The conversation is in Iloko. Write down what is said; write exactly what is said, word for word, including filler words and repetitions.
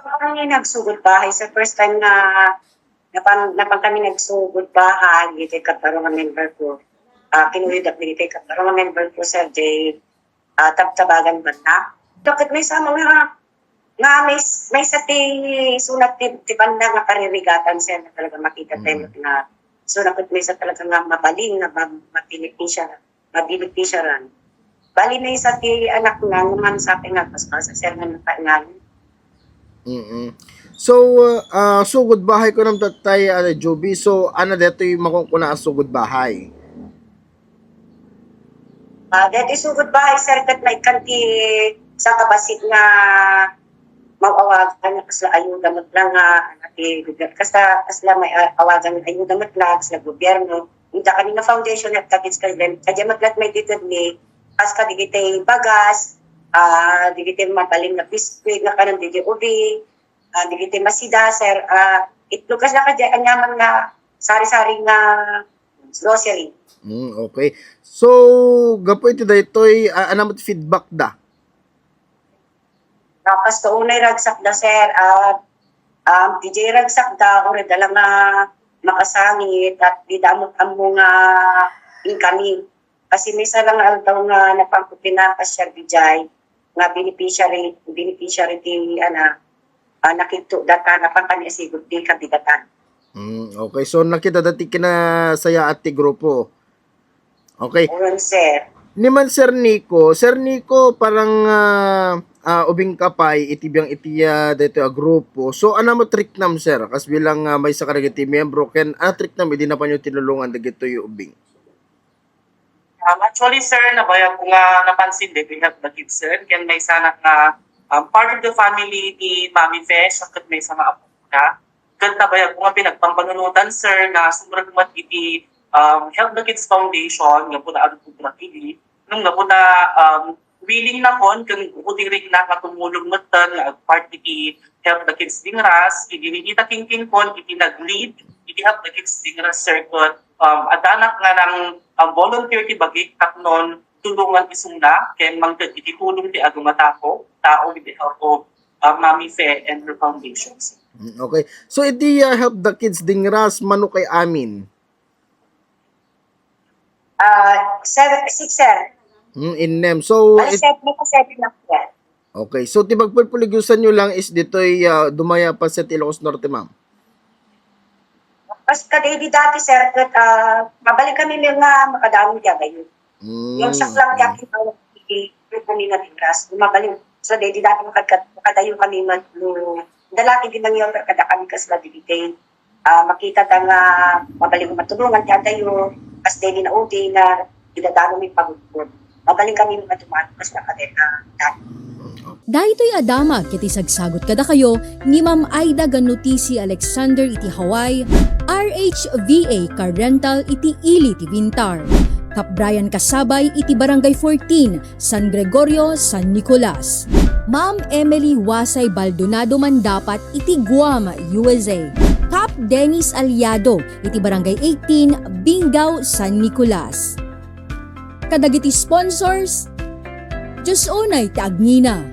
Kami nagsugod bahay sa first time nga napan, napan kami nagsugod bahay, dito yung kataro nga member ko. Ah, kinuyod ako dito yung kataro nga member ko, Sir Jay. Ah, tabtabagan ba na? Bakit may sama nga, nga may, may sa ti, sunat ti, ti banda nga karirigatan, Sir, na talaga makita tayo nga sunat may sa talaga nga mabalin, nga ma-, mabenepisya, mabenepisyaran. Bali na isa ti anak na, nga man sa akin nga, mas sa Sir, nga napaingan. Mm. So, ah, sugod bahay ko nang tatay, ah, Juby. So, ano detoy makunkuna a sugod bahay? Ah, deti sugod bahay, sir, ket maikkan ti sa kabasit nga maawagan nga kasla ayuda met lang nga, ano, ti, kasla, kasla may, ah, awagan nga ayuda met lang, kasla gobyerno. Ita kami nga foundation nga tagis ka din. Kaya met lang may titid ni, kas ka digiti bagas, ah, digiti mabalin nga biskwit, nga kanan digiti ubi, ah, digiti masida, sir, ah, itlog, kasla ka di, anyaman nga sari-sari nga grocery. Mm, okay. So, gapu iti daytoy, ah, anam ti feedback da? Ah, kas kaunay ragsak da, sir, ah, um, ti jay ragsak da, uray da lang nga makasangit, at di da ammo nga incoming. Kasi may isa lang nga aldaw nga napangkupina ka Sir Bijay, nga beneficiary, beneficiary ti, ana, ah, nakidto data, napan kami asigud ti kabidatan. Mm, okay. So, nakita dati kinasayaat ti grupo. Okay. Uwan, sir. Ni man Sir Nico, Sir Nico, parang, ah, ah, ubing ka pay iti biang iti, ah, daytoy a grupo. So, anam a triknam, sir? Kas bilang, ah, maysa kadagiti miyembro, ken, ah, triknam idi napanyo tinulongan dagitoy ubing? Um, actually, sir, nabayag ko nga napansin daytoy Help the Kids, sir. Ken maysa nga, um, part of the family ni Mami Fe, siya ket maysa nga apo na. Ket nabayag ko nga pinagpampanunotan, sir, nga sumrek met iti, um, Help the Kids Foundation, nga puna adu pudra T V. Nung naputa, um, willing na kon, ken utirikna nga tumulong met nga agpart iti Help the Kids Dingras, idi rinita kingking kon, iti nag-lead, iti Help the Kids Dingras Circuit, um, adanak nga nang, um, volunteer ti bagik tapnon tulongan isuna, ken mangted iti tulong ti agumatako, tao with the help of, uh, Mami Fe and her foundations. Mm, okay. So, iti, uh, Help the Kids Dingras, mano kay amin? Ah, seven, six, sir. Mm, innem. So, bali, it- seven, seven lang, sir. Okay. So, ti pagpulpuligyosan nyo lang is ditoy, ah, dumaya pa sa Ilocos Norte, ma'am? Kas kadaydi dati, sir, ket, ah, mabalin kami nga makadamo ti adayo. Mm. Yung saklang ti akin, yung kami nga Dingras, mabalin. So, daydi dati makad-, makadayo kami mag-, mm, dalaki di mangyaw, kada kami kasla dagiti ah, makita ta nga mabalin matulongan ti adayo, kas daydi naudi nga idadano mi pagudpod. Mabalin kami nga dumano kas nakadeta. Daytoy a damag iti sagsagut kadakayo ni Ma'am Aida Ganutisi Alexander iti Hawaii, R H V A Car Rental iti ili ti Vintar. Kap Brian Kasabay iti Barangay fourteen, San Gregorio, San Nicolas. Ma'am Emily Wasay Baldonado Mandapat iti Guam, U S A. Kap Dennis Aliado iti Barangay eighteen, Binggao, San Nicolas. Kadagiti sponsors, Dios unay ti agngina.